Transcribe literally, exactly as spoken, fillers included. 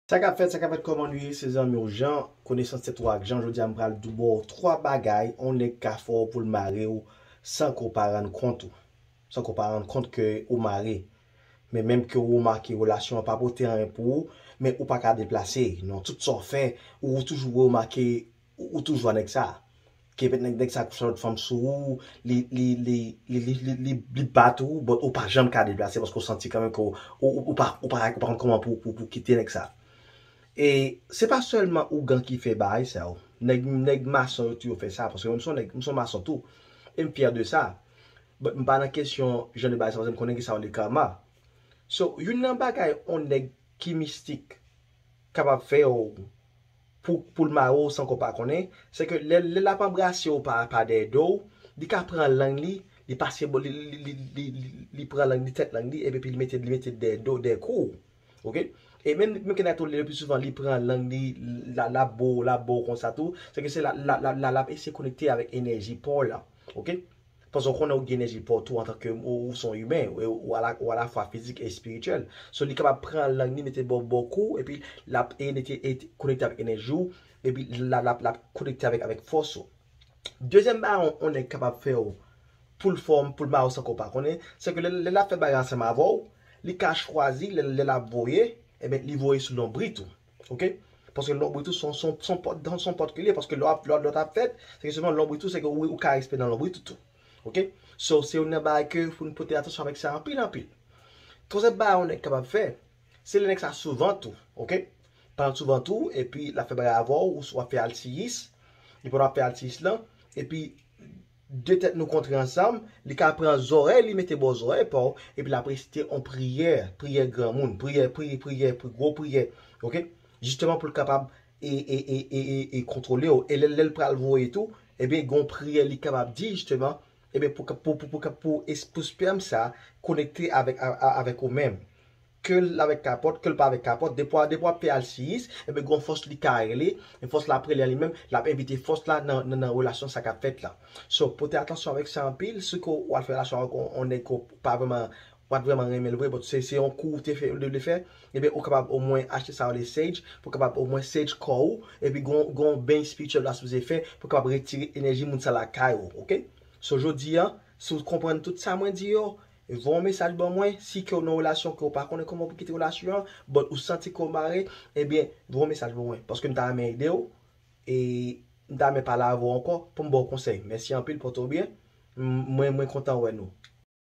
Sa k ap fèt, sa k ap fèt, kòman nou ye, se zanmi w Jan, konesans tèt ou ak Jan. Jodi a, m pral di w twa bagay yon nèg ka fè w pou l mare w san ke w pa rann kont ou. San ke w pa rann kont ke ou mare. Men menm ke w remake relasyon an pa pote anyen pou ou, men ou pa ka deplase. Non, tout sa w fè, ou toujou remake, ou, ou toujou a nèg sa. Ke pèt nèg, nèg sa kouche lòt fanm sou ou, li, li, li, li, li, li, li, li bat ou, but ou pa janm ka deplase paske w santi kanmenm ke w, ou, ou, ou pa, ou pa, ou pa konn kòman pou, pou, pou kite nèg sa. E se pa sèlman ougan ki fè bagay sa yo. Nèg, nèg mason yo tou yo fè sa, paske mwen m se yon nèg, m se yon mason tou. E m fyè de sa. But m pa nan kesyon jan de bagay sa, paske m konnen ki sa yo le karma. So, youn nan bagay yon nèg ki mistik kapab fè w pou, pou l mare w san ke w pa konnen, se ke lè, lè l ap anbrase w pa, pa dèyè do w, li ka pran lang li, li pase bò, li, li, li, li, li, li pran lang li, tèt lang li, epi li mete, li mete dèyè do, dèyè kou w. Oke? E menm, menm ke nèg tou, le pli souvan, li pran lang li, la, l ap bo, l ap bo konsa tou, se ke se la, la, la, la, l ap eseye konekte avèk enèji pa w la. Oke? Paske w konnen w gen enèji pa w tou antanke ou, ou se yon imen, ou, ou ala, ou alafwa fizik e espirityèl. So, li kapab pran lang li, mete bò, bò kou w, epi l ap e, e, e konekte avèk enèji w, epi l ap, l ap, l ap konekte avèk, avèk fòs ou. Dezyèm bagay yon, yon nèg kapab fè w pou l fè w, pou l mare w san ke w pa konnen, se ke lè, lè l ap fè bagay ansanm avè w, li ka chwazi, lè, lè l ap voye, ebyen, li voye sou lonbrit ou. Oke? Paske lonbrit ou se yon, se yon, se yon pòt, se yon pòt ke li ye, paske lè w ap, lè w ap fèt, se ke sèlman lonbrit ou, se ke ou, ou ka respire nan lonbrit ou tou. Oke? So, se youn nan bagay ke pou n pote atansyon avèk sa anpil, anpil. Twazyèm bagay yon nèg kapab fè, se lè nèg sa sou vant ou, oke? Pandan l sou vant ou, epi l ap fè bagay avè w, ou w ap fè altiyis, epi w ap fè altiyis lan, epi de tèt nou kontre ansanm, li ka pran zòrèy, li mete bò zòrèy pa w, epi l ap resite yon priyè, priyè granmoun, priyè, priyè, priyè, pri-, gwo priyè, oke? Jisteman pou l kapab e, e, e, e, e, e kontwole w. E lè, lè l pral voye tou, ebyen, gen yon priyè li kapab di, jisteman, ebyen, pou, pou, pou, pou, pou, es-, pou spèm sa konekte avèk, a, a, avèk ou menm. Ke l avèk kapòt, ke l pa avèk kapòt, depi w, depi w ap fè altiyis, ebyen, gen yon fòs li ka rele, e fòs la ap rele li menm, l ap envite fòs la nan, nan, nan relasyon sa k ap fèt la. So, pote atansyon avèk sa anpil, si ke w al fè relasyon avèk yon, yon nèg ke w pa vrèman, w pa t vrèman renmen l vre, but se, se yon kou w te fè, w te vle fè, ebyen, ou kapab omwen achte sa yo rele sage, pou w kapab omwen sage kò w, epi gen yon, gen yon beny espirityèl w ta sipoze fè, pou w kapab retire enèji moun sa lakay ou, oke? So, jodi a, si w konprann tout sa mwen di yo, voye yon mesaj ban mwen, si ke w nan relasyon ke w pa konnen kòman pou kite relasyon an, but ou santi ke w mare, ebyen, voye yon mesaj ban mwen, paske m ta renmen ede w, e m ta renmen pale avè w ankò, pou m ba w konsèy. Mèsi anpil, pòte w byen, m-, mwen, mwen kontan wè nou.